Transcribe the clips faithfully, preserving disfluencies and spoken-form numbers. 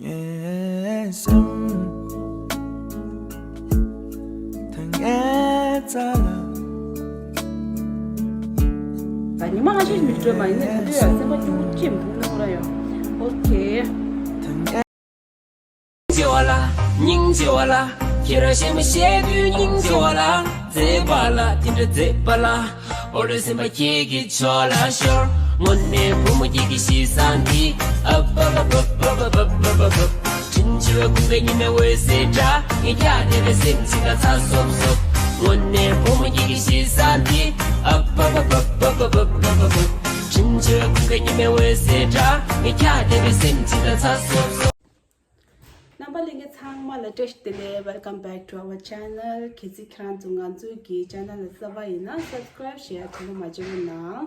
ངའི་སེམས་ད་ངའི་རྩ་ལ། ད་ཉི་མ་ལྔ་ཤོས་མི་སྤྲོད་མ་ཡིན་ན་ད་དུས་ཡང་སེམས་པ་སྐྱོ་པོ་ཅིག་འདུག་ན་ཁོ་ར་ཡོད། ཨོ་ཁེ། སྙིང་རྗེ་བ་ལ། སྙིང་རྗེ་བ་ལ། ཁྱེད་རང་གཞན་མ་ཤེས་དུས་སྙིང་རྗེ་བ་ལ། མཛེས་པ་ལ་དེ་འདྲ་མཛེས་པ་ལ། འོ་རེ་སེམས་པ་ཁྱེད་ཀྱི་ཕྱོགས་ལ་ཤོར། དངོས་གནས་བུ་མོ་ཁྱེད་ཀྱི་གཤིས་བཟང་འདི། ཨ་པ་པ་པ་པ་པ་པ། དྲིན་ཆེ་བའི་ཁུངས་ཀྱི་ཉི་མའི་འོད་ཟེར་འདྲ། ངས་ཁྱེད་དེ་ལ་སེམས་ཅི་དང་ཚ་སོབ་སོབ། དངོས་གནས་བུ་མོ་ཁྱེད་ཀྱི་གཤིས་བཟང་འདི། ཨ་པ་པ་པ་པ་པ། དྲིན་ཆེ་བའི་ཁུངས་ཀྱི་ཉི་མའི་འོད་ཟེར་འདྲ། ངས་ཁྱེད་དེ་ལ་སེམས་ཅི་དང་ཚ་སོབ་སོབ། རྣམ་པ་ལྷན་རྒྱས་ཚང་མ་ལ་བཀྲ་ཤིས་བདེ་ལེགས། Welcome back to our channel. གལ་སྲིད་ཁྱེད་རང་ཚོ་ང་ཚོའི་གི་channel ལ་གསར་པ་ཡིན་ན་subscribe, share དེ་ལ་མ་བརྗེད་པ་གནང་།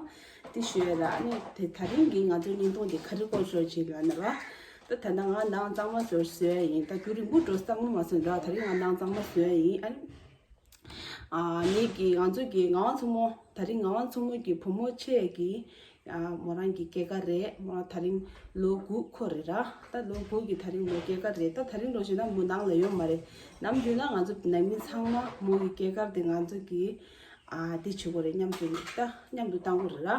དེ་ཞུ་ཡ་ར། ཨ་ནི་དེ་དེ་རིང་གི་ང་ཚོའི་བརྙན་ཐུང་དེ་ག་རེ་སྐོར་ཞོར་བྱེད་ལབ་ན་ར། ད་ད་ལྟ་ང་ནང་གཙང་མ་བཟོ་བཟོ་ཡ་ཡིན། ད་རྒྱུན་རིང་པོ་འགྲོ་གཙང་མ་མ་བཟོས་འདུག་ད་རིང་ང་ནང་གཙང་མ་བཟོ་ཡ་ཡིན། ཨ་ནི། ཨ་ངེད་ཀྱི་ང་ཚོ་གི་ངག་དབང་མཚོ་མོ། ད་རིང་ངག་དབང་མཚོ་མོ་གི་བུ་མོ་ཆེ་གི། ཨ་མོ་རང་གི་སྐྱེས་སྐར་རེད། མོ་རང་ད་རིང་ལོ་དགུ་འཁོར་རེད་ར། ད་ལོ་དགུ་གི་ད་རིང་མོ་སྐྱེས་སྐར་རེད། ད་ད་རིང་ལོ་བྱས་ན་མོ་ནང་ལ་ཡོད་མ་རེད། ནམ་རྒྱུན་ན་ང་ཚོ་ནང་མི་ཚང་མ་མོ་གི་སྐྱེས་སྐར་དེ་ང་ཚོ་གི་ཨ་དེ་བྱེད་དགོས་རེད། མཉམ་དུ་ད་མཉམ་དུ་བཏང་དགོས་རེད་ར།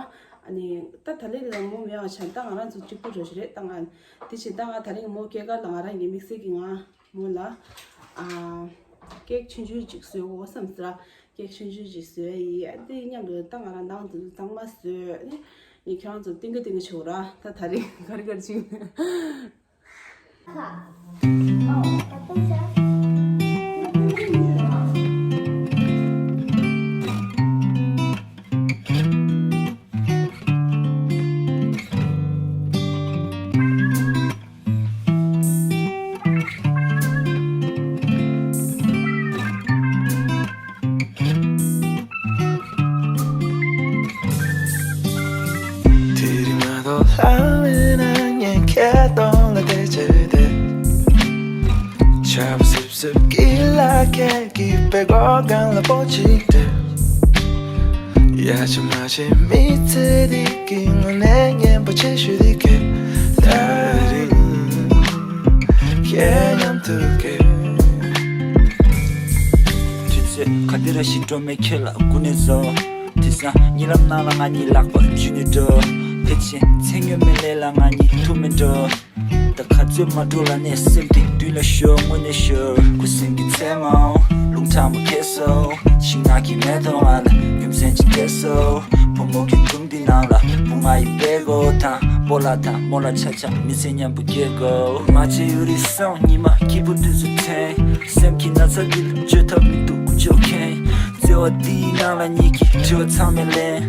ཨ་ནི་ད་ད་ལན་ལ་མོ་མེད་པ་བྱས་ན་ད་ང་རང་ཚོ་གཅིག་པུ་འགྲོ་ཞིག་རེད། ད་ང་དེ་བྱས་ད་ང་ད་རིང་མོ་སྐྱེས་སྐར་ལ་ང་རང་གི་དམིགས་བསལ་གྱི་ང་མོ་ལ་ཨ་ཀེག་ཆུང་ཆུང་ཅིག་བཟོས་འོ་བསམ་ཟེར། ཀེག་ཆུང་ཆུང་ཅིག་བཟོས་ཡིན། ཨ་དེ་མཉམ་དུ་ད་ང་རང་ནང་དུ་གཙང་མ་བཟོས་ནི། ངས་ཁྱེད་རང་ཚོ་ཏིང་ཀ་ཏིང་ཀ་བྱེད་འོ་ར། ད་ད་རིང་ག་རེ་ག་རེ་བྱེད། དེ་རིང་མ་གཏོགས་ལྷ་མེད་ན་ངས་ཁྱེད་གདོང་ལ་བལྟས་བྱས་བསྡད། ཆར་པ་སིབ་སིབ་ཀྱི་ལ་ཁད་ཀྱིས་པད་ཀོག་སྒང་ལ་སྤོ་གཅིག་སྤྲད། ཡ་ཆ་མ་བྱེད་མི་ཚེ་འདི་གི་དངོས་གནས་སྙན་པོ་ཆེ་ཤོས་འདི་གས། ད་རིང་ཁྱེད་མཉམ་དུ་གས། དུས་ཚོད་ག་དེ་ར་ཞིག་འགྲོ་མེད་ཁྱེད་ལ་སྐུ་ནས་བཟོ། དེང་སང་གཉིད་ལམ་ནང་ལ་ང་གཉིས་ལག་པ་འཇུས་ནས་འགྲོ། ཕལ་ཆེར་མཚན་སྨྱོན་མེད་ལས་ལ་ང་གཉིས་ཐུག་མེད་འགྲོ། ད་ག་ཚོད་མ་འགྲོ་ལ་ནས་སེམས་དེ་དུས་ལ་ཤོར་དངོས་གནས་ཤོར། ཁུ་སིམ་གྱི་མཚན་མོ་རླུང་ཕྲ་མོ་ཁྱེར་སོ། ཤིང་ནགས་ཀྱི་མེ་ཏོག་ང་ལ་རྒྱུ་མཚན་ཅིག་སྟེར་སོ། བུ་མོ་གི་སྒྲུང་འདི་ནང་ལ་བུ་ང་ཡི་པད་ཀོག་དང་སྤོ་ལགས་དང་རྨོ་ལགས་ཆ་ཆ་མི་ཚེ་མཉམ་པོ་སྐྱེལ་དགོས། མ་བྱེད་ཡུ་རི་སོང་ཉི་མ་སྐྱིད་པོ་དུས་སུ་འཐེན། སེམས་ཀྱི་ན་ཚ་འདི་ལ་བཅོས་ཐབས་མི་འདུག་ཀུན་སྤྱོད་མཁན། བརྩེ་བ་འདིའི་ནང་ལ་ཉིད་ཀྱི་དྲི་བ་ཚང་མས་ལན།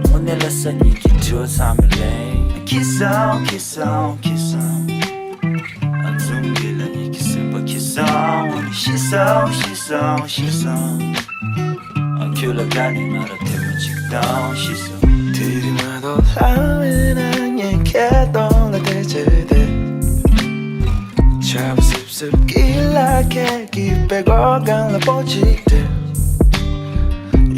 དངོས་གནས་ལ་སེམས་ཉིད་ཀྱི་དྲི་བ་ཚང་མས་ལན། ཁྱི་སང་ཁྱི་སང་ཁྱི་སང་། ཨ་འཛུམ་གྱི་ལ་ཉིད་ཀྱི་སེམས་པ་ཁྱི་སང་། ཤི་སང་ཤི་སང་ཤི་སང་། ཨ་ཁྱོད་ལ་དགའ་ནས་ང་ལ་ཐལ་མོ་གཅིག་བཏང་ཤི་སང་། དེ་རིང་མ་གཏོགས་ལྷ་མེད་ན་ངས་ཁྱེད་གདོང་ལ་བལྟས་བྱས་བསྡད། ཆར་པ་སིབ་སིབ་ཀྱི་ལ་ཁད་ཀྱིས་པད་ཀོག་སྒང་ལ་སྤོ་གཅིག་སྤྲད།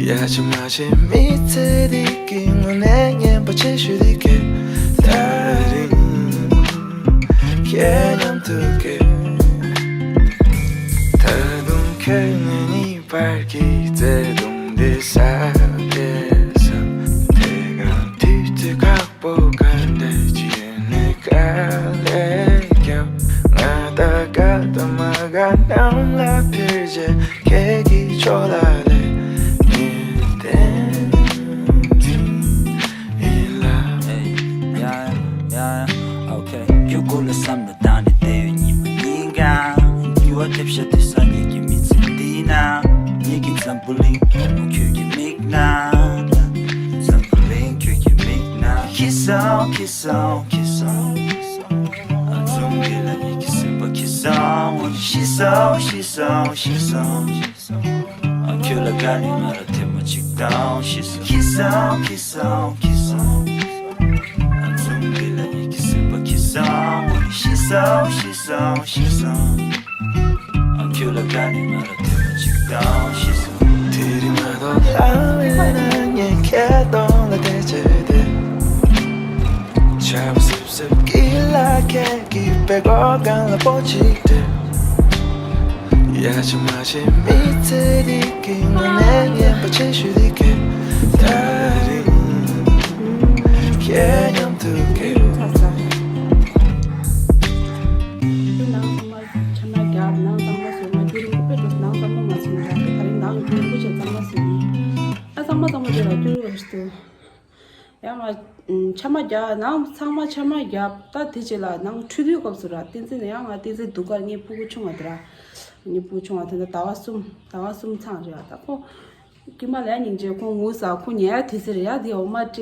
ཡ་ཆ་མ་བྱེད་མི་ཚེ་འདི་གི་དངོས་གནས་སྙན་པོ་ཆེ་ཤོས་འདི་གས། ད་རིང་ཁྱེད་མཉམ་དུ་གས། ད་དུང་ཁྱོད་ངའི་གཉིས་བར་གྱི་བརྩེ་དུང་འདི་ཟབ་སྟེ་ཟབ། དེ་ག་དུས་ཚོད་ཁག་པོ་ག་འདྲ་ཅིག་ནས་དཀའ་ལས་རྒྱབ། ང་ད་དགའ་དང་མ་དགའ་གནམ་ལ་འཕུར་བྱེད། ཁྱེད་ཀྱི་ཕྱོགས་ལ་སླེབས། ངས་བསྟན་འཛིན་ཡིན་ལ། ཨེ་ཡ་ཡ་ཡ། ཨོ་ཁེ། ཁྱོད་སྐོར་ལ་བསམ་བློ་བཏང་ནས་བསྡད་ཡོད་ཉི་མ་གཉིས་ཀ། འགྱུར་བ་ཐེབས་ཤག་དུས་སང་ཉིད་ཀྱི་མི་ཚེ་འདི་ན། ངེད་ཀྱི་འཛམ་བུ་གླིང་ཁྱོད་ཀྱི་མིག་ན། འཛམ་བུ་གླིང་ཁྱོད་ཀྱི་མིག་ན། ཁྱི་སང་ཁྱི་སང་ཁྱི་སང་། ཨ་འཛུམ་གྱི་ལ་ཉིད་ཀྱི་སེམས་པ་ཁྱི་སང་། ཤི་སང་ཤི་སང་ཤི་སང་། ཨ་ཁྱོད་ལ་དགའ་ནས་ང་ལ་ཐལ་མོ་གཅིག་བཏང་ཤི་སང་། ཁྱི་སང་ཁྱི་སང་ཁྱི་སང་། ཨ་འཛུམ་གྱི་ལ་ཉིད་ཀྱི་སེམས་པ་ཁྱི་སང་། ཤི་སང་ཤི་སང་ཤི་སང་། ཨ་ཁྱོད་ལ་དགའ་ནས་ང་ལ་ཐལ་མོ་གཅིག་བཏང་ཤི་སང་། དེ་རིང་མ་གཏོགས་ལྷ་མེད་ན་ངས་ཁྱེད་གདོང་ལ་བལྟས་བྱས་བསྡད། ཆར་པ་སིབ་སིབ་ཀྱི་ལ་ཁད་ཀྱིས་པད་ ལས་སྒོ་གང་ལ་པོ་ཅིག་སྟེར། ཡ་ཆི་མ་ཆི་མི་ཚེ་འདི་གི་ངོ་ནས་ཉན་པ་ཆེ་ཤོས་འདི་གི་ད་རེད། ཁྱེད་མཉམ་དུ་གི། ཆ་མ་རྒྱབ་ནང་གཙང་མ་བཟོས་ན་རྒྱུ་རིང་པོ་དཔེ་འགྲོ། ནང་གཙང་མ་མ་བཟོས་ན་ད་རེས་ནང་རྒྱུ་རིང་པོ་བྱས་གཙང་མ་བཟོས་ཡིན། ཨ་གཙང་མ་གཙང་མ་དེ་ལ་སྐྱུར་བ་ཞིག་ཏུ། ཡང་ང་ཆ་མ་རྒྱབ་ནང་ཚང་མ་ཆ་མ་རྒྱབ། ད་དེ་རྗེས་ལ་ནང་ཁྲུས་དུས་སྐབས་སུ་ར། བསྟན་འཛིན་ནས་ཡང་ང་བསྟན་འཛིན་སྡུག་གར་ངའི་ཕྲུ་གུ་ཆུང་བ་དེ་ར། ངའི་ཕྲུ་གུ་ཆུང་བ་དེ་འདྲ་ཟླ་བ་གསུམ་ཟླ་བ་གསུམ་ཚང་རེད་ཡ། ད་ཁོ་དཀྱུས་མ་ལས་སྙིང་རྗེ། ཁོ་ངུ་ས་ཁོ་ཉལ་དུས་ཟེར་ཡ་དེ་འོ་མ་སྤྲད་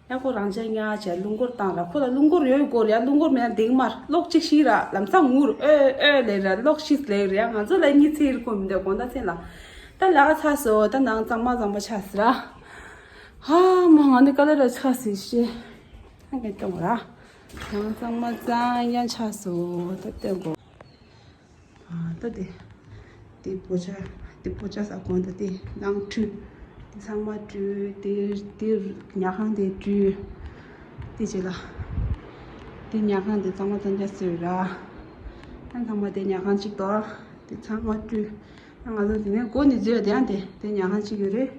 ཡ། ཁོ་རང་ཅག་ཉལ་བྱས་རླུང་འཁོར་བཏང་ར། ཁོ་ལ་རླུང་འཁོར་ཡོད་དགོས་རེད་ཡ། རླུང་འཁོར་མེད་ན་འདེགས་མར་གློག་གཅིག་ཤི་ར། ལམ་སང་ངུར་ཨོ་ཨོ་ལས་ར་གློག་ཤི་ལས་རེད་ཡ། ང་ཚོ་ལ་གཉིད་སད་ཡོད་ཁོ་མི་འདུག་དགོང་དག་མཚན་ལ། ད་ལས་ཀ་ཚར་སོང་། ད་ནང་གཙང་མ་གཙང་མ་ཆགས་ཟེར་ར། ཧ་མ་ང་ནི་ཀ་ལ་ར་ཆགས་ཟེར་ཤེས། ཨ་ངས་གཏོང་ར། ནང་གཙང་མ་གཙང་ཡང་ཆགས་སོང་། ད་སྟོན་དགོས། ཨ་ད་དེ། དེ་པོ་ཆ། དེ་པོ་ཆ་ས་གོང་ད་དེ་ནང་ཁྲུས། དེ་ཚང་མ་ཁྲུས། དེ་དེ་ཉལ་ཁང་དེ་ཁྲུས། དེ་རྗེས་ལ། དེ་ཉལ་ཁང་དེ་གཙང་མ་གཙང་རྐྱང་བཟོས་ར། ཨ་ཚང་མ་དེ་ཉལ་ཁང་གཅིག་ཏོ། དེ་ཚང་མ་ཁྲུས། ཨ་ང་ཚོ་དེ་ནས་སྒོ་ནས་འཛུལ་བ་དེ་ཡང་དེ་དེ་ཉལ་ཁང་གཅིག་ཡོད་རེད།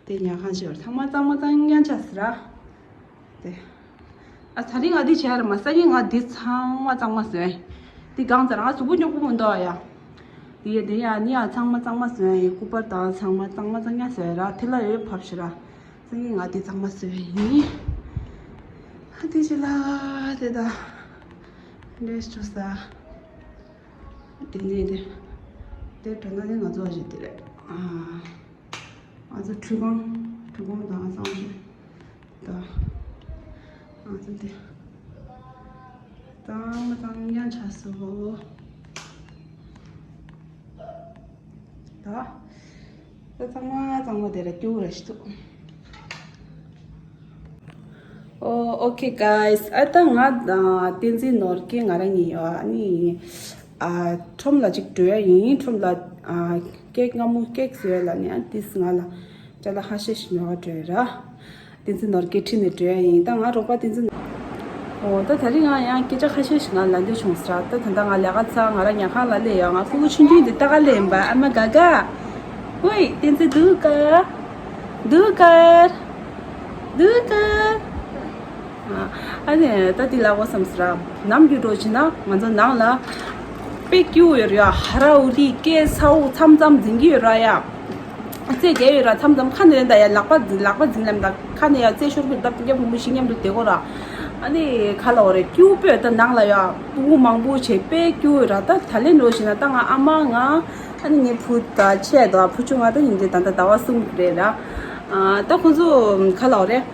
དེ་ཉལ་ཁང་ཞིག་ཡོད་རེད། ཚང་མ་གཙང་མ་གཙང་རྐྱང་ཆགས་ཟེར་ར། དེ། ཨ་ཚ་རིང་ང་འདི་བྱས་ར་མ་ས་ཡིན། ང་འདི་ཚང་མ་གཙང་མ་བཟོས། འདི་གང་ཚར་ང་གཟུགས་པོ་སྙོམས་པོ་མི་འདུག་ཡ། འདི་ཡ་འདི་ཡ་ནི་ཡ་ཚང་མ་གཙང་མ་བཟོས་ཡིན། སྐུ་པར་དང་ཚང་མ་གཙང་མ་གཙང་རྐྱང་བཟོས་ར། དེ་ལ་ཡོད་ཕབ་ཤི་ར། ས་ཡིན་ང་འདི་གཙང་མ་བཟོས་ཡིན། ཨ་དེ་ཅི་ལ་དེ་ད། འདྲེས་ཆོ་ས། དེ་ནས་དེ། དེ་འགྲོ་ན་དེ་ང་ཚོ་ཞིག་དེ་རེད། ཨ། ང་ཚོ་ཁྲུས་ཁང་། ཁྲུས་ཁང་དང་གཙང་ཆུ་དང་། ང་ཚོ་དེ། གཙང་མ་གཙང་རྐྱང་ཆགས་སོང་། ད། ད་གཙང་མ་གཙང་མ་དེ་ར་སྐྱུག་ར་ཞིག་འདུག་ཨོ། ཨོ་ཁེ་གྷའི་སི། ཨ་ད་ང་དང་བསྟན་འཛིན་ནོར་རྒྱས་ང་རང་གཉིས་ཡོད། ཨ་ནི། ཨ། ཁྲོམ་ལ་ཅིག་འགྲོ་ཡ་ཡིན། ཁྲོམ་ལ། ཨ། ཀེག་མངར་མོ་ཀེག་བཟོ་ཡ་ལ་ནི། ཨ་ཏིས་ང་ལ་ཅ་ལག་ཁ་ཤས་ཤིག་ཉོ་ག་འགྲོ་ཡ་ར། བསྟན་འཛིན་ནོར་རྒྱས་ཁྲིད་ནས་འགྲོ་ཡ་ཡིན། ད་ང་རོགས་པ་བསྟན་འཛིན། ཨོ་ད་དེ་རིང་ང་ཡང་སྐད་ཆ་ཁ་ཤས་ཤིག་ང་ལབ་འདོད་བྱུང་ཟེར། ད་ད་ལྟ་ང་ལས་ཀ་ཚར་ང་རང་ཉལ་ཁང་ལ་སླེབས་ཡོད། ང་ཕྲུ་གུ་ཆུང་ཆུང་འདི་ལྟ་ག་སླེབས་ཡིན་པ། ཨ་མ་དགའ་དགའ། ཝེ་བསྟན་འཛིན་སྡུག་ག། སྡུག་ག། སྡུག་ག། ཨ་ནི་ད་འདི་ལབ་དགོས་བསམ་ཟེར། ནམ་རྒྱུན་འགྲོ་བྱས་ན་ང་ཚོ་ནང་ལ་དཔེ་སྐྱིད་པོ་ཡོད་རེད་ཡ། ཧ་ར་ཧུ་རི་སྐད་ཚ་བོ་མཚམས་མཚམས་འཛིང་གི་ཡོད་ར་ཡ། རྩེད་རྒྱག་ཡོད་ར། མཚམས་མཚམས་ཁ་ནས་ད་ཡ་ལག་པ་འཛིང་ལག་པ་འཛིང་ལབ་ད་ཁ་ནས་ཡ་རྩེད་ཤོར་གི་ད་སྤུན་ཀྱག་བུ་མོ་བཞི་མཉམ་དུ་བསྡད་དགོས་ར། ཨ་ནི་ག་ལབ་དགོས་རེད། སྐྱིད་པོ་ད་ནང་ལ་ཡ་སྤུ་གུ་མང་པོ་བྱས་དཔེ་སྐྱིད་པོ་ཡོད་ར། ད་ད་ལན་འགྲོ་བྱས་ན་ད་ང་ཨ་མ་ང་ཨ་ནི་ངའི་བུ་ད་ཆེ་ད་བུ་ཆུང་ང་ད་ཡིན་དེ་ད་ད་ཟླ་བ་གསུམ་རེད་ར། ཨ་ད་ཁོ་ཚོ་ག་ལབ་དགོས་རེད།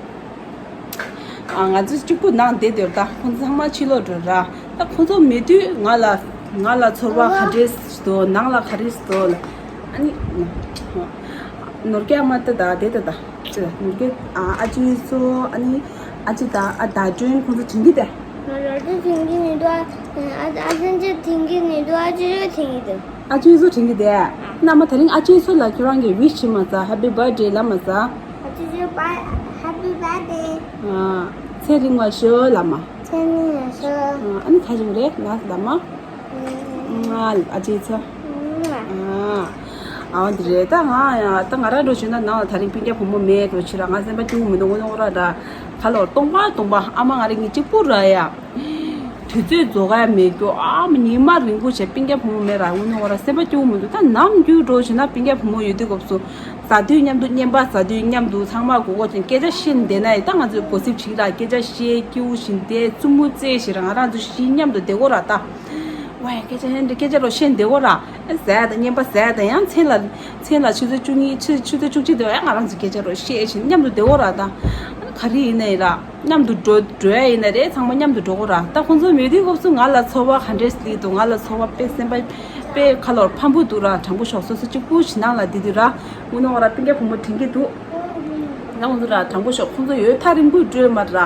ཨ་ང་ཚོ་གཅིག་པུ་ནང་བསྡད་སྡོད་ད་ཁོང་ཚོ་ཚང་མ་ཕྱི་ལོགས་འགྲོ་ར། ད་ཁོང་ཚོ་མེད་དུས་ང་ལ་ང་ལ་ཚོར་བ་ག་འདྲས་འདུག་ནང་ལ་ག་རེ་འདུག་ཨ་ནི། ནོར་རྒྱས་ཨ་མ་ད་ད་བསྡད་ད་ད་ཅི་ལ་ནོར་རྒྱས་ཨ་ཨ་ཅེ་ཚོ་ཨ་ནི་ཨ་ཅེ་ད་ཨ་ད་ཅོན་ཁོང་ཚོ་དྲན་གྱི་ད། ང་རོ་ཏི་དྲན་གྱི་མི་འདུག་ཨ་ཨ་སེང་ཅེ་དྲན་གྱི་མི་འདུག་ཨ་ཅེ་ཡོད་དྲན་གྱི་འདུག་ཨ་ཅེ་ཚོ་དྲན་གྱི་དེ། ན་མ་ད་རིང་ཨ་ཅེ་ཚོ་ལ་ཁྱོད་རང་གིས་ཝིཤ་བྱེད་མ་ཚར། ཧེ་པི་བྷར་ཐི་ཌེ་ལབ་མ་ཚར། ཨ་ཅེ་ཚོ་བྷར་ཧེ་པི་བྷར་ཐི་ཌེ། ཨ། ཚེ་རིང་བ་ཤོག་ལབ་མ། ཚེ་རིང་བ་ཤོག་ཨ་ཨ་ནི་ཁ་ཞིག་རེད་ལ་ལབ་མ། ཨ་ཨ་ཅེ་ཚོ། ཨ་ཨ་འོ་འདི་རེད། ད་ང་ཡང་ད་ང་རང་འགྲོ་བྱུང་ན་ནང་ལ་ད་རིང་སྤུན་ཀྱག་བུ་མོ་མེད་འགྲོ་ཕྱིར་ར་ང་སེམས་པ་སྐྱིད་པོ་མི་འདུག་དངོས་གནས་ཁོ་ར་འདྲ་ཁ་ལོར་སྟོང་པ་སྟོང་པ་ཨ་མ་ང་རང་གཉིས་གཅིག་པུ་ར་ཡ། དུས་ཚོད་རྫོགས་ཡ་མེད་རྒྱུ་ཨ་མ་ཉི་མ་རིང་པོ་བྱས་སྤུན་ཀྱག་བུ་མོ་མེད་ར་དངོས་གནས་ཁོ་ར་སེམས་པ་སྐྱིད་པོ་མི་འདུག་ད་ནམ་རྒྱུན་འགྲོ་བྱུང་ན་སྤུན་ཀྱག་བུ་མོ་ཡོད་དུས་སྐབས་སུ་ཟ་དུས་མཉམ་དུ་བརྙན་པར་ཟ་དུས་མཉམ་དུ་ཚང་མ་གོ་གོ་ཅན་སྐད་ཆ་བཤད་བསྡད་ན་ཡི་ད་ང་ཚོས་གོ་སིབ་བྱེད་ཀྱི་ར་སྐད་ཆ་བཤད་སྐྱིད་པོ་བཞིན་བསྡད་རྩུབ་མོ་རྩེ་བཞིན་ར་ང་རང་ཚོ་བཞི་མཉམ་དུ་བསྡད་གོ་ར་ད། ཝའི་སྐད་ཆ་ཧན་འདྲི་སྐད་ཆ་རོ་བཤད་བསྡད་གོ་ར། ཨེ་ཟས་དང་བརྙན་པ་ཟས་དང་ཡང་མཚན་ལ་མཚན་ལ་ཆུ་ཚོད་བཅུ་གཉིས་ཆུ་ཆུ་ཚོད་བཅུ་གཅིག་དེ་ཡང་ང་རང་ཚོ་སྐད་ཆ་རོ་བཤད་བཞིན་མཉམ་དུ་བསྡད་གོ་ར་ད། ཨ་ནི་ག་རེ་ཡིན་ན་ཡིན་ར། མཉམ་དུ་འགྲོ་འགྲོ་ཡ་ཡིན་ན་རེད་ཚང་མ་མཉམ་དུ་འགྲོ་གོ་ར། ད་ཁོང་ཚོ་མེད་དུས་སྐབས་སུ་ང་ལ་ཚོར་བ་ག་འདྲས་སླེབས་འདུག་ང་ལ་ཚོར་བ་དཔེ་སེམས་པ་དཔེ་ཁ་ལོར་ཕམ་པོ་འདུག་ར། དྲང་པོ་ཤོག་སོ་སོ་གཅིག་པུ་ཞིག་ནང་ལ་བསྡད་དུས་ར་དངོས་གནས་ཁོ་ར་སྤུན་ཀྱག་བུ་མོ་དྲན་གྱི་འདུག་ང་ཁོང་ཚོ་ར་དྲང་པོ་ཤོག་ཁོང་ཚོ་ཡོད་ཐག་རིང་པོ་བྲོས་མ་ར།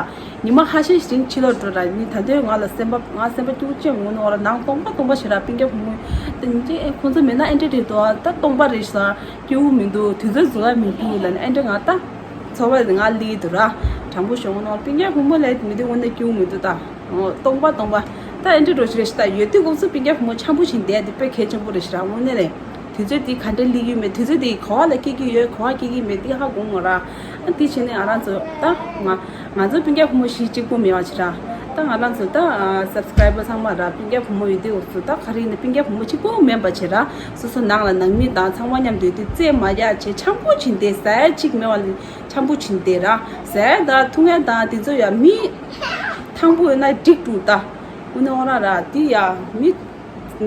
ཉི་མ་ཁ་ཤས་ཤིག་ཕྱི་ལོགས་འགྲོ་ར་ནི་ད་ལྟའི་ང་ལ་སེམས་པ་ང་སེམས་པ་སྐྱིད་པོ་ཅན་དངོས་གནས་ཁོ་ར་ནང་སྟོང་པ་སྟོང་པ་ཞིག་ར་སྤུན་ཀྱག་བུ་མོ་དེ་ཉིན་ཅིག་ཨེ་ཁོང་ཚོ་མེད་ན་ཨེ་འདྲ་རེད་དོ་ད་སྟོང་པ་རེད་ཤག་སྐྱིད་པོ་མི་འདུག་དུས་ཚོད་རྫོགས་ཡ་མི་འདུག་ལབ་ནས་ཨེ་འདྲ་ང་ད་ཚོར་བ་ང་སླེབས་འདུག་ར། དྲང་པོ་ཤོག་ངོ་ནོར་སྤུན་ཀྱག་བུ་མོ་ལས་མི་འདུག་དངོས་གནས་སྐྱིད་པོ་མི་འདུག་ད། ཨོ་སྟོང་པ་སྟོང་པ། ད་ ད་ཨེ་འདྲ་འགྲོ་ཞིག་རེད་ཤི། ད་ཡོད་དུས་སྐབས་སུ་སྤུན་ཀྱག་བུ་མོ་འཆམ་པོ་བྱིན་བསྡད་དེ་དཔེ་གལ་ཆེན་པོ་རེད་ཤི་ར། དངོས་གནས་རེད། དུས་ཚོད་དེ་ག་འདྲ་སླེབས་ཀྱི་ཡོད་མེད། དུས་ཚོད་དེ་ག་བ་ལ་སྐྱེལ་གྱི་ཡོད། ག་བ་སྐྱེལ་གྱི་མེད། དེ་ཧ་གོ་ངོ་ར། ཨ་དེ་བྱས་ནས་ང་རང་ཚོ་ད་ང་ང་ཚོ་སྤུན་ཀྱག་བུ་མོ་གཞི་གཅིག་པོ་མེད་པ་བྱས་ར། ད་ང་རང་ཚོ་ད་སབ་སི་ཀ་རའི་བར་ཚང་མ་ར་སྤུན་ཀྱག་བུ་མོ་ཡོད་དུས་སྐབས་སུ་ད་ག་རེ་ཡིན་ན་སྤུན་ཀྱག་བུ་མོ་གཅིག་པོ་མིན་པ་བྱས་ར། སོ་སོ་ནང་ལ་ནང་མི་དང་ཚང་མ་མཉམ་དུ་ཡོད་དུས་རྩེད་མ་རྒྱག་བྱས་འཆམ་པོ་བྱིན་བསྡད། ཟ་ཡ་གཅིག་མེད་པ་ལ་འཆམ་པོ་བྱིན་བསྡད་ར། ཟ་ཡ་དང་འཐུང་ཡ་དང་དེ་ཚོ་ཡ་མི་ཐང་པོ་ཡོད་ན་འགྲིག་འདུག་ད་དངོས་གནས་ཁོ་རང་ར་དེ་ཡ་མི།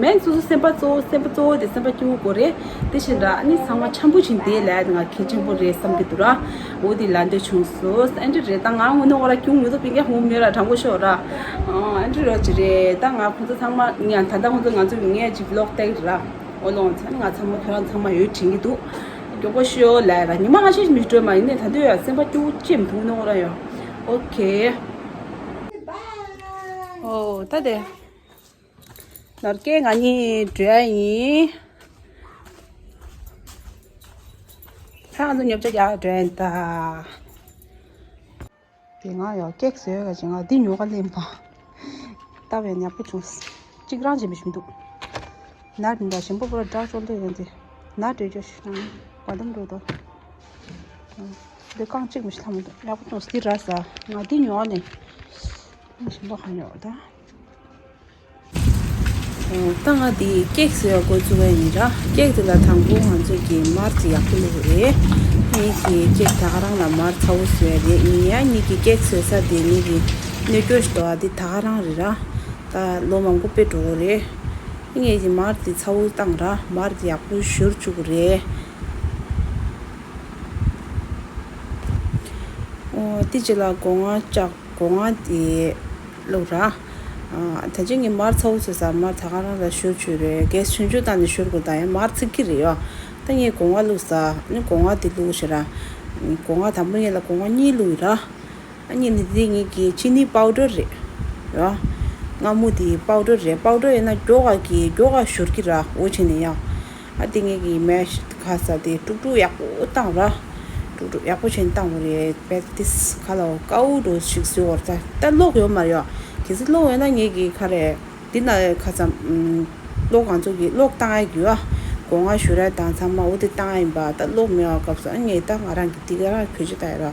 མེན་སོ་སོ་སེམས་པ་གཙོ་བོ། སེམས་པ་གཙོ་བོ་དེ་སེམས་པ་སྐྱིད་པོ་དགོས་རེད། དེ་བཞིན་ར་ཨ་ནི་ཚང་མ་འཆམ་པོ་བྱིན་བསྡད་ལབ་ཡ་དེ་ང་གལ་ཆེན་པོ་རེད་བསམ་གྱི་འདུག་ར། འོ་དེ་ལབ་འདོད་བྱུང་སོང་། ཨེ་འདྲ་རེད། ད་ང་དངོས་གནས་ཁོ་ར་ཁྱུང་མི་ཐོག་སྤུན་ཀྱག་བུ་མོ་མེད་ར། དྲང་པོ་ཤོད་ར། ཨ་ཨེ་འདྲ་རོ་ཅི་རེད། ད་ང་ཁོང་ཚོ་ཚང་མ་ང་ད་ལྟ་ཁོང་ཚོ་ང་ཚོ་ངས་ཅིག་ལོག་བལྟས་ར། འོ་ལོང་ཚ་ནི་ང་ཚང་མ་ཁྱོད་རང་ཚང་མ་ཡོད་དྲན་གྱི་འདུག་མགྱོགས་པོ་ཤོད་ལབ་ར། ཉི་མ་ལྔ་ཤས་མི་སྤྲོད་མ་ཡིན་ནས་ད་དུང་ཡ་སེམས་པ་སྐྱིད་པོ་ཅིག་མི་འདུག་ནོ་ར་ཡ། ཨོ་ཁེ། ཨོ་ད་དེ། ནོར་སྐལ་ང་གཉིས་འགྲོ་ཡ་ཡིན། ཧ་ང་ཚོ་ཉོ་ཆ་རྒྱག་འགྲོ་ཡ་ཡིན་ད། དེ་ང་ཡང་ཀེག་བཟོས་ཡོད་ཀྱི། ང་འདི་ཉོ་ག་ལེན་པ། ལྟ་བའི་ཉག་པོ་བྱུང་། གཅིག་རང་བྱེད་མི་ཤེས་མི་འདུག་ནར་འདི་འདྲ་ཞིམ་པོ་པོ་ར་འདྲ་ཅོ་ལེ་ཡོད་དེ། ནར་འདྲ་ཅོ་ཤི་ན་བ་དམ་འགྲོ་དོ། འདི་རྐང་གཅིག་མི་ཤེས་ལྷ་མི་འདུག་ཉག་པོ་བྱུང་། འདི་ར་ས། ང་འདི་ཉོ་ནས་ཞིམ་པོ་ག་ཉོ་ད། ད་ང་འདི་ཀེག་བཟོ་ཡག་འགོ་བཙུགས་པ་ཡིན་ར། ཀེག་དེ་ལ་དང་པོ་ང་ཚོས་ཀྱི་མར་དེ་ཡག་པོ་བླུགས་རེད། ངས་ཀྱི་ཀེག་ད་ག་རང་ལ་མར་ཚ་བོ་བཟོས་རེད། ངས་ཡང་ངས་ཀྱི་ཀེག་བཟོས་ས་དེ་ངས་ཀྱི་གནོད་སྐྱོན་ཞིག་འདུག་ཨ། འདི་ད་ག་རང་རེད་ར། ད་ལོ་མང་པོ་དཔེ་འགྲོ་གི་རེད། ངས་ཀྱི་མར་དེ་ཚ་བོ་བཏང་ར། མར་དེ་ཡག་པོ་བཞུར་བཅུག་གི་རེད། ཨོ་དེ་རྗེས་ལ་སྒོ་ང་ལྕགས། སྒོ་ང་དེ་བླུགས་ར། ཨ་ད་ཅི་ངས་མར་ཚ་བོ་བཟོས་ས། མར་ད་ག་རང་ལ་བཞུར་བཅུག་རེད། གས་ཆུང་ཆུང་བཏང་ནས་བཞུར་དགོས། ད་ཡང་མར་ཚིག་གི་རེད་ཡ། ད་ངས་སྒོ་ང་བླུགས་ས། ནི་སྒོ་ང་དེ་བླུགས་ཤི་ར། སྒོ་ང་དང་པོ་ངས་ལ་སྒོ་ང་གཉིས་བླུགས་ར། ཨ་ནི་ནི་དེ་ངས་ཀྱི་ཅི་ནི་པའུ་ཌར་རེད་ཡ། མངར་མོ་དེ་པའུ་ཌར་རེད། པའུ་ཌར་ཡིན་ན་མགྱོགས་ག་གི་མགྱོགས་ག་བཞུར་གི་ར། འོ་བྱས་ནས་ཡ། ཨ་དེ་ངས་ཀྱི་མེ་ཤི་ཁ་ས་དེ་དཀྲུག་དཀྲུག་ཡག་པོ་བཏང་ར། དཀྲུག་དཀྲུག་ཡག་པོ་བྱས་ནས་བཏང་དགོས་རེད། པད་ཏིས་ཁ་ལ་དཀར་པོ་འདྲ་ཞིག་བཟོས་བར་ད་ད་གློག་ཡོད་མ་རེད་ཡ། གལ་སྲིད་གློག་ཡོད་ན་ངས་ཀྱི་ཁ་རེད། འདི་ན་ཁ་ཙམ་གློག་ང་ཚོ་གི་གློག་བཏང་ཡ་གི་ཡ། སྒོ་ང་བཞུར་ཡ་དང་ཚང་མ་འོ་དེ་བཏང་ཡ་ཡིན་པ། ད་གློག་མེད་པ་སྐབས་སུ་ཨ་ངས་ད་ང་རང་གི་འདི་ག་རང་བེད་སྤྱོད་བཏང་ཡ་ར།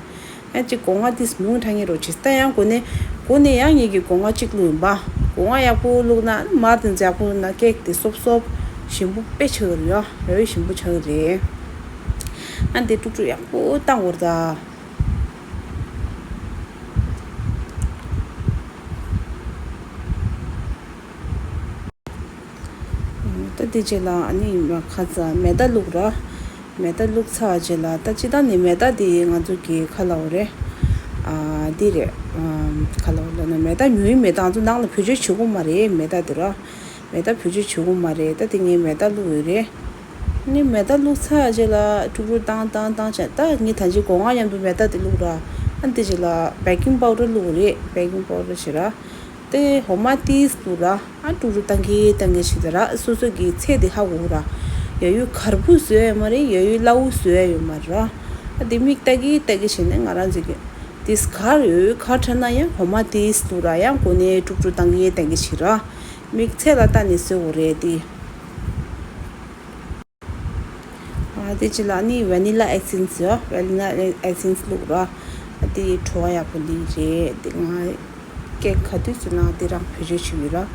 ཡང་གཅིག་སྒོ་ང་ཏིས་མྱོང་དྲ་ངེས་རོ་ཆེ། ད་ཡང་སྒོ་ནས་སྒོ་ནས་ཡང་ངེད་ཀྱི་སྒོ་ང་གཅིག་བླུགས་ཡིན་པ། སྒོ་ང་ཡག་པོ་བླུགས་ན་མར་དེ་ཚོ་ཡག་པོ་བླུགས་ན་ཀེག་དེ་སོབ་སོབ་ཞིམ་པོ་དཔེ་ཆགས་ཀྱི་རེད་ཡ། ཡ་ཡོད་ཞིམ་པོ་ཆགས་ཀྱི་རེད། ཨ་འདི་དཀྲུག་དཀྲུག་ཡག་པོ་བཏང་དགོས་རེད་ད། ད་དེ་རྗེས་ལ་ཨ་ནི་ཁ་ཙ་མེ་ཏ་བླུགས་ར། མེ་ཏ་བླུགས་ཚར་རྗེས་ལ་ད་སྤྱིར་བཏང་ནས་མེ་ཏ་དེ་ང་ཚོ་གི་ཁ་ལ་འོ་རེད། ཨ་འདི་རེད། ཨ་ཁ་ལ་འོ་ལ་ན་མེ་ཏ་ཉོ་ཡི་མེད། ད་ང་ཚོ་ནང་ལ་བེད་སྤྱོད་བྱེད་དགོས་མ་རེད། མེ་ཏ་དེ་ར། མེ་ཏ་བེད་སྤྱོད་བྱེད་དགོས་མ་རེད། ད་དེ་ངས་མེ་ཏ་བླུགས་ཡོད་རེད། ནི་མེ་ཏ་བླུགས་ཚར་རྗེས་ལ་དཀྲུག་དཀྲུག་བཏང་བཏང་བཏང་བྱས། ད་ངས་ད་ཅི་སྒོ་ང་མཉམ་དུ་མེ་ཏ་དེ་བླུགས་ར། ཨ་འདི་རྗེས་ལ་བེ་ཀིང་པའུ་ཌར་བླུགས་རེད། བེ་ཀིང་པའུ་ཌར་བྱེད་ར། དེ་འོ་མ་ཏིས་བླུགས་ར། ཨ་དཀྲུག་དཀྲུག་བཏང་གི་བཏང་གི་བྱེད་དེ་ར། སོ་སོ་གི་ཚད་དེ་ཧ་གོ་ར། ཡ་ཡུལ་གར་པོ་བཟོས་ཡ་མ་རེད། ཡ་ཡུལ་སླ་བོ་བཟོས་ཡ་ཡོད་མ་རེད་ར། ཨ་དེ་མིག་ལྟ་གི་ལྟ་གི་བྱས་ནས་ང་རང་ཚོ་གི་ཏིས་གར་ཡ་ཡུལ་གར་ཁྲ་ན་ཡང་འོ་མ་ཏིས་བླུགས་ར། ཡང་སྒོ་ནས་དཀྲུག་དཀྲུག་བཏང་གི་བཏང་གི་བྱེད་ར། མིག་ཚད་ལ་ལྟ་ནས་བཟོ་དགོས་རེད་དེ། ཨ་དེ་ཅི་ལ་ནི་ཝེ་ནི་ལ་ཨེ་སེན་སི་ཡོད། ཝེ་ནི་ལ་ཨེ་སེན་སི་བླུགས་ར། ཨ་དེ་བྲོ་བ་ཡག་པོ་ལི་རེད། དེ་ང་ཀེག་ག་དུས་ཚོད་ནང་དེ་རང་བེད་སྤྱོད་བྱེད་ཀྱི་ར།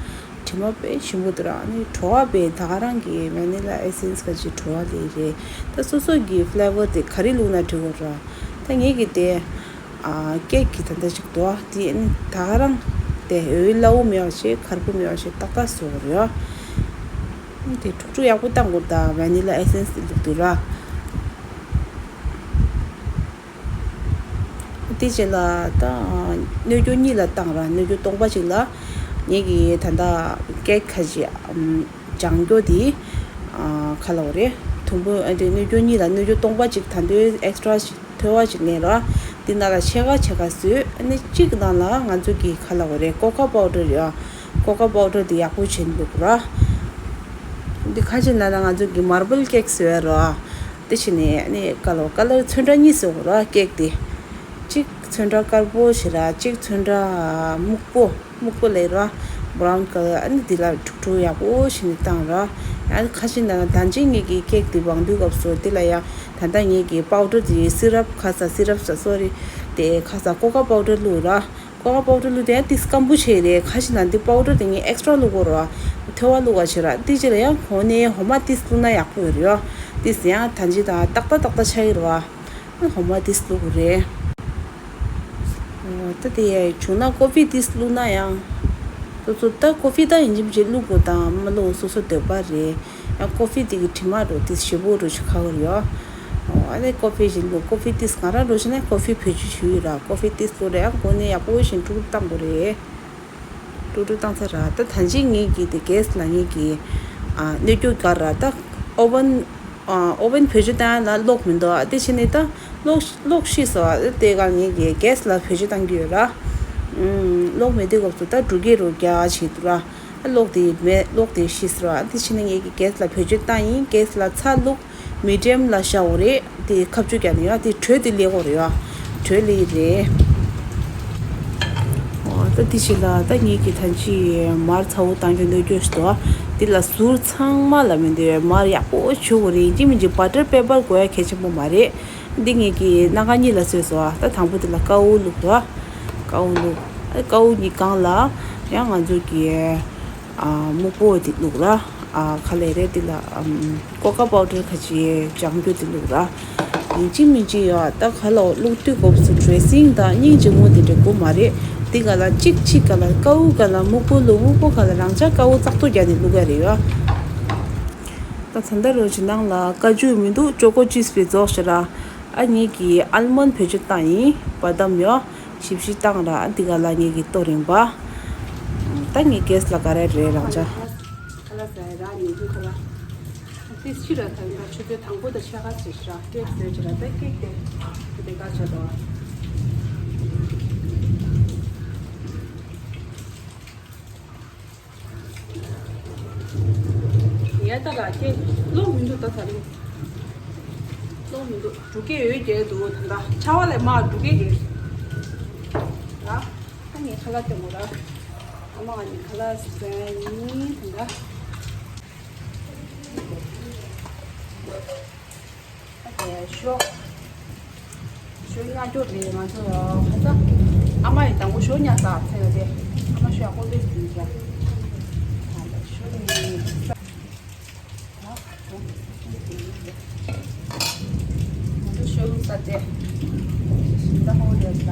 དྲི་མ་དཔེ་ཞིམ་པོ་འདུག་ར། ཨ་ནི་བྲོ་བ་དཔེ་ད་ག་རང་གི་ཝེ་ནི་ལ་ཨེ་སེན་སི་ག་ཅི་བྲོ་བ་ལི་རེད། ད་སོ་སོ་གི་ཕི་ལེ་ཝར་དེ་ག་རེ་བླུགས་ན་འགྲིག་གོ་ར། ད་ངེད་ཀྱི་དེ། ཨ་ཀེག་གི་ད་ལྟ་ཞིག་འདུག་ཨ། དེ་ནི་ད་ག་རང་དེ་འོ་སླ་བོ་མེད་པ་བྱས། གར་པོ་མེད་པ་བྱས། ཏག་ཏག་བཟོ་དགོས་རེད་ཨ། དེ་དཀྲུག་དཀྲུག་ཡག་པོ་བཏང་དགོས། ད་ཝེ་ནི་ལ་ཨེ་སེན་སི་དེ་བླུགས་དུས་ར། དེ་རྗེས་ལ་ད་སྣོད་ཀྱོག་གཉིས་ལ་བཏང་ར། སྣོད་ཀྱོག་སྟོང་པ་གཅིག་ལ་ངེད་ཀྱི་ད་ལྟ་ཀེག་ཁ་ཅིག་ཨམ། ལྗང་སྐྱོ་དེ། ཨ་ཁ་ལ་འོ་རེད། དུམ་བུ་ཨ་དེ་སྣོད་ཀྱོག་གཉིས་ལ་སྣོད་ཀྱོག་སྟོང་པ་གཅིག་ད་འདོད་ཨེག་སི་ཊ་ར་ཞིག་མཐོ་བ་ཞིག་ལེན་རོགས། འདི་ནང་ལ་ཕྱེད་ཀ་ཕྱེད་ཀ་བཟོས། ཨ་ནི་གཅིག་ནང་ལ་ང་ཚོ་གི་ཁ་ལ་འོ་རེད། ཀོ་ཀ་པའུ་ཌར་ཡོད། ཀོ་ཀ་པའུ་ཌར་འདི་ཡག་པོ་བྱས་འདུག་ར། འདི་ཁ་ཅིག་ནང་ལ་ང་ཚོ་གི་མར་བལ་ཀེག་བཟོས་རོགས། དེ་བྱས་ནས་ཨ་ནི་ཀ་ལོ་ཀ་ལར་ཚོན་ཁྲ་གཉིས་བཟོ་དགོས་ར། ཀེག་དེ་གཅིག་ཚོན་ཁྲ་དཀར་པོ་ཞིག་ར། གཅིག་ཚོན་ཁྲ་སྨུག་པོ། སྨུག་པོ་ལེན་རོགས། brown colour ཨ་ནི་འདི་ལ་འཁྲུག་འཁྲུག་ཡག་པོ་ཞིག་ནས་བཏང་ར། ཨ་ནི་ཁ་ཤས་ན་ད་ཅི་ངེད་ཀྱི་ཀེག་འདི་བང་དུས་སྐབས་སུ་འདི་ལ་ཡང་ད་ལྟ་ངེད་ཀྱི་པའུ་ཌར་འདི་སི་རབ་ཁ་ས་སི་རབ་ས་སོ་རི་དེ་ཁ་ས་ཀོ་ཀ་པའུ་ཌར་བླུགས་ར། ཀོ་ཀ་པའུ་ཌར་བླུགས་དེ་ཡང་ཏིས་སྐམ་པོ་བྱས་རེད། ཁ་ཤས་ན་འདི་པའུ་ཌར་དེ་ངས་ཨེག་སི་ཊྲ་བླུགས་དགོས་ར། ཐོ་བ་བླུགས་པ་བྱས་ར། འདི་ཅི་ལ་ཡང་གོང་ནས་འོ་མ་ཏིས་བླུགས་ན་ཡག་པོ་ཡོད་རེད་ཡ། ཏིས་ཡང་ད་ཅི་ད་ཏག་ཏག་ཏག་ཏག་ཆགས་ཡོད་ར། འོ་མ་ཏིས་བླུགས་དགོས་རེད། ད་དེ་ཡང་བྱུང་ན་ཀོ་ཕི་ཏིས་བླུགས་ན་ཡང་། སོ་སོ་ད་ཀོ་ཕི་ད་ཡིན་གཅིག་མིན་གཅིག་བླུགས་དགོས་དང་མ་བླུགས་སོ་སོ་འདོད་པ་རེད། ཡང་ཀོ་ཕི་དེ་གི་དྲི་མ་རུ་ཏིས་ཞེ་པོ་རུ་ཞིག་ཁ་གི་རེད་ཡ། ཨ་ནི་ཀོ་ཕི་ཞིག་བླུགས། ཀོ་ཕི་ཏིས་ང་རང་རུ་ཞིག་ན་ཀོ་ཕི་བེད་སྤྱོད་ཞུ་ཡི་ར། ཀོ་ཕི་ཏིས་བླུགས་ར། ཡང་གོང་ནས་ཡག་པོ་ཞིག་འཁྲུག་བཏང་དགོས་རེད། འཁྲུག་འཁྲུག་བཏང་ཚར་ར། ད་ད་ཅི་ངེད་ཀྱི་དེ་གེ་སི་ལ་ངེད་ཀྱི་ཨ་སྣོད་སྐྱུར་ག་ར་ད་ཨོ་ཝན་ཨ་ཨོ་ཝན་བེད་སྤྱོད་བཏང་ཡ་ལ་གློག་མི་འདུག་ཨ་དེ་བྱས་ནས་ད་གློག་གློག་ཤི་སོང་ཨ། དེ་ག་ངེད་ཀྱི་གེ་སི་ལ་བེད་སྤྱོད་བཏང་གི་ཡོད་ར། ཨུམ། གློག་མེད་དུས་སྐབས་སུ་ད་འབྲུ་སྐྱེ་རུ་རྒྱག་བྱེད་འདུག་ར། ཨ་གློག་དེ་མེད། གློག་དེ་ཤི་སོང་ར། ཨ་དེ་བྱས་ནས་ངེད་ཀྱི་གེ་སི་ལ་བེད་སྤྱོད་བཏང་ཡིན། གེ་སི་ལ་ཚ་བླུགས། མི་ཌི་ཡམ་ལ་བཞག་དགོས་རེད། དེ་ཁ་གཅོད་རྒྱག་ནས་ཡ་དེ་དྲོད་དེ་ལས་དགོས་རེད་ཡ། དྲོད་ལས་རེད། འོ་ད་དེ་ཞིག་ལ་ད་ངེད་ཀྱི་ད་ཅི་མར་ཚ་བོ་བཏང་རྒྱུ་སྣོད་སྐྱུར་ཞིག་འདུག་དེ་ལ་ཟུར་ཚང་མ་ལ་མི་འདུག་མར་ཡག་པོ་བྱུག་དགོས་རེད། ཡིན་གཅིག་མིན་གཅིག་བ་ཊར་པེ་པར་དགོས་ཡ་གལ་ཆེན་པོ་མ་རེད། འདི་ངེད་ཀྱི་སྣ་ཁ་གཉིས་ལ་བཟོས་སོང་ཨ། ད་དང་པོ་དེ་ལ་ཀ་འུ་བླུགས་ར། ཀ་འུ་བླུགས། ཀ་འུ་གཉིས་སྒང་ལ་ཡང་ང་ཚོ་གི་ཨ་སྨུག་པོ་དེ་བླུགས་ར། ཨ་ག་ལེ་རེད། དེ་ལ་ཨམ་ཀོ་ཀ་པའུ་ཌར་ཁ་ཅིག་ལྗང་གུ་དེ་བླུགས་ར། ཡིན་གཅིག་མིན་གཅིག་ཡོད་ད་ག་ལ་བླུགས་དུས་སྐབས་སུ་ཌི་རེ་སིང་དང་སྙིང་རྗེ་མོ་དེ་འདྲ་དགོས་མ་རེད། དེ་ག་ལ་གཅིག་གཅིག་ག་ལ་ཀ་འུ་ག་ལ་སྨུག་པོ་བླུགས། སྨུག་པོ་ག་ལ་རང་ཅག་ཀ་འུ་ཙག་ཏུ་རྒྱག་ནས་བླུགས་ཡ་རེད་ཡ། ད་ཚ་འདར་རོ་ཅི་ནང་ལ་ཀ་ཅུ་མི་འདུག་ཅོ་ཀོ་ཅིབ་སི་པའི་རྫོགས་ཤི་ར། ཨ་ངེད་ཀྱི་ཨལ་མོན་བེད་སྤྱོད་བཏང་ཡིན། བ་དམ་ཡོ། ཞིབ་ཞིབ་བཏང་ར། ཨ་འདི་ག་ལ་ངེད་ཀྱི་ལྟོ་རིང་པ། ད་ངེད་གེ་སི་ལ་ག་རེ་རེད་རང་ཅག་ཁ་ལག་ཟ་ཡ་ར་ཉིན་གུང་ཁ་ལག་ཏིས་ཕྱི་ར་ཐང་ད་ཆུ་ཚོད་དང་པོ་དང་ཕྱེད་ཀ་ཙམ་ཞིག་ར་ཀེག་བཟོས་ཅི་ར་ད་ཀེག་དེ་དེ་ག་ཆ་དོ། ཡ་ད་ར་ཀེག་གློག་མི་འདུག་ད་ད་རིང་། གློག་མི་འདུག་འབྲུག་སྐད་ཡོད་རྒྱལ་འདུག་ད་ད་ཆར་པ་ལས་མ་འབྲུག་སྐད་རྒྱལ། ར། ད་ངས་ཁ་ལག་སྟོན་དགོས་ར། ཨ་མ་ང་གཉིས་ཁ་ལག་ཟ་ཡིན་ད་ད། ཨ་དེ་ཞོ། ཞོ་ཉར་རྒྱུ་རེད་ང་ཚོ་ཁ་ཚ། ཨ་མ་ཡིས་དང་པོ་ཞོ་ཉར་ས་ཚེ་ཡོད་དེ། ཨ་མ་ཞོ་ཡག་པོ་འདུག་ཟེར་ཡ། ཨ་ད་ཞོ་ནི། ང་ཚོ་ཤོ་རུ་ས་ཏེ། ད་ཧོ་ཡོད་ད།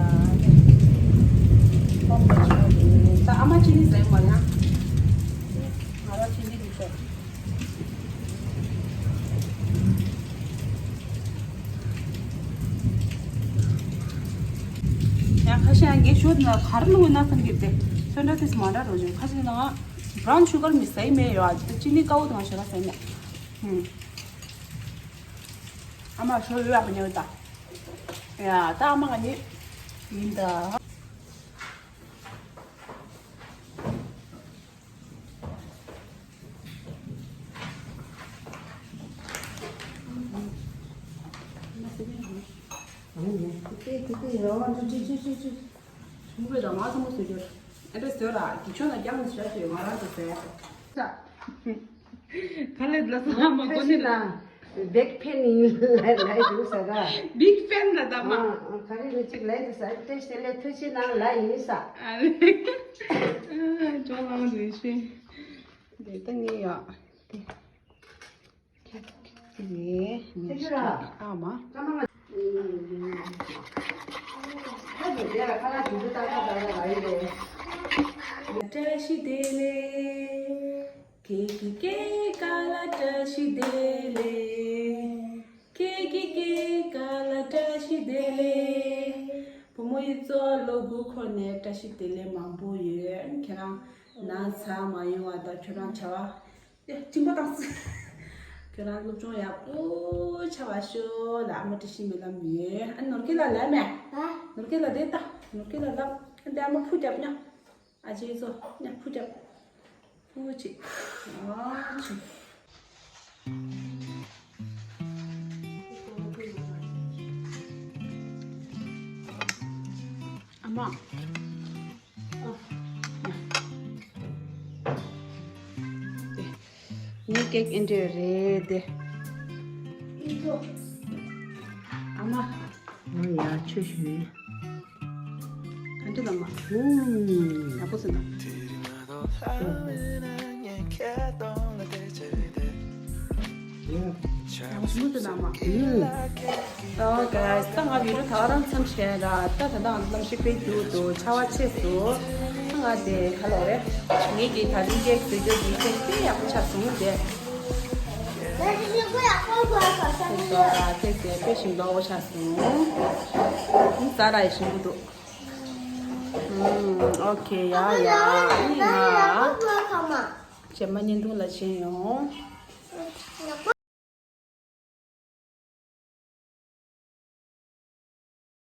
ཧོ་མ་ཆོ་རེད། ད་ཨ་མ་ཅི་ནི་ཟེར་མ་ཡ། ང་རང་ཅི་ནི་རེད་ཤོ། ཡང་ཁ་ཤས་ཡང་ངས་ཤོ་ན་གར་ལུ་ན་ཁན་གི་ཏེ། ཚོན་ཁྲ་ཏིས་མ་འདྲ་རོ་ཅན་ཁ་ཤས་ན་ང་། བྷ་རའུན་ཤུ་གར་མི་ཟ་ཡི་མེད་ཡོད་ཨ། ཅི་ནི་ཀའུ་དང་ཤ་ར་ཟ་ཡི་མེད། ཧུམ། ཨ་མ་ཞོ་ཡོད་ཨ་མ་ཉོ་ད། ཡ་ད་ཨ་མ་ག་ནི་ཡིན་ད། མུ་གེ་དང་ང་ཚང་མ་བཟོས་རྒྱུ། ཨ་འདྲ་བཟོས་ར་གི་ཆོ་ན་རྒྱང་ནས་བྱ་བྱོས་ང་རང་ཚོ་བཟོས། ག་ལེ་ལ་ས་མ་གོ་ནི་ལ། བེག་ཕེན་ཡིན་ལ་ལ་ཡིན་ས་ར། བིག་ཕེན་ལ་ད་མ། ཨ་ཨ་ག་རེ་ལ་ཅིག་ལ་ཡིན་ས་ཏེ་ཤེ་ལེ་ཐུ་ཆི་ནང་ལ་ཡིན་ས། ཨ་ལེ། ཅོ་ལང་རེ་ཤེ། དེ་ད་ངས་ཡ། དེ། ཁྱེད་ཀྱིས་ངས་ཤེ་ཨ་མ། བཀྲ་ཤིས་བདེ་ལེགས། ཀེ་ཀེ་ཀེ་ཀ་ལ་བཀྲ་ཤིས་བདེ་ལེགས། ཀེ་ཀེ་ཀེ་ཀ་ལ་བཀྲ་ཤིས་བདེ་ལེགས། བུ་མོ་ཡི་གཙོ་ལོ་དགུ་འཁོར་ནས་བཀྲ་ཤིས་བདེ་ལེགས་མང་པོ་ཡོད། ཁྱེད་རང་ན་ཚ་མ་ཡོང་བ་དང་ཁྱོད་རང་བྱ་བ་ཡ་སྤྲིན་པ་བཏང་སྲིད། ཁྱོད་རང་སློབ་སྦྱོང་ཡག་པོ་བྱ་བ་ཤོག་ལ་ཨ་མ་བཀྲ་ཤིས་སྨོན་ལམ་ཡོད། ཨ་ནོར་སྐལ་ལ་ལབ་མེད། ནོར་སྐལ་ལ་དེ་ལྟ་ནོར་སྐལ་ལ་ལབ་ཨ་འདི་ཨ་མ་ཕུ་རྒྱབ་ཉ། ཨ་ཅེ་ཚོ་ཉ་ཕུ་རྒྱབ། ཕུ་ཅིག་ཨ་ཅེ། ཨ་མ། ཨ། ཉ། ངའི་ཀེག་ཨེ་འདྲས་རེད་དེ། ཨ་མ། ཨོ་ཡ་ཆོས་ཞུ། ག་འདྲ་དང་མ། ཧུམ། ཡག་པོ་ཟིན་ན། ཡག་པོ་ཟིན་ན་མ། ཧུམ། ཨོ་གྷའི་སི། ད་ང་བི་ཌི་ཡོ་ད་ག་རང་མཚམས་བཞག་ཡིན་ར། ད་ད་ལྟ་ང་ཚོ་གནམ་གཤིས་དཔེ་སྡུག་འདུག་ཆར་པ་ཆེ་སོང་། ད་ང་དེ་ག་ལོག་རེད། ངེད་ཀྱི་ད་རིང་ཀེག་བཟོ་རྒྱུ་གི་ཀེག་དཔེ་ཡག་པོ་ཆགས་སོང་དེ། ཀེག་དེ་དཔེ་ཞིམ་པོ་ཆགས་སོང་། ཟ་ར་ཡི་ཞིམ་པོ་འདུག་ཨུམ། ཨོ་ཁེ། ཡ་ཡ། ཨ་ནི་ང་རྗེས་མ་བརྙན་ཐུང་ལ་ཕྱིན་ཡོང་།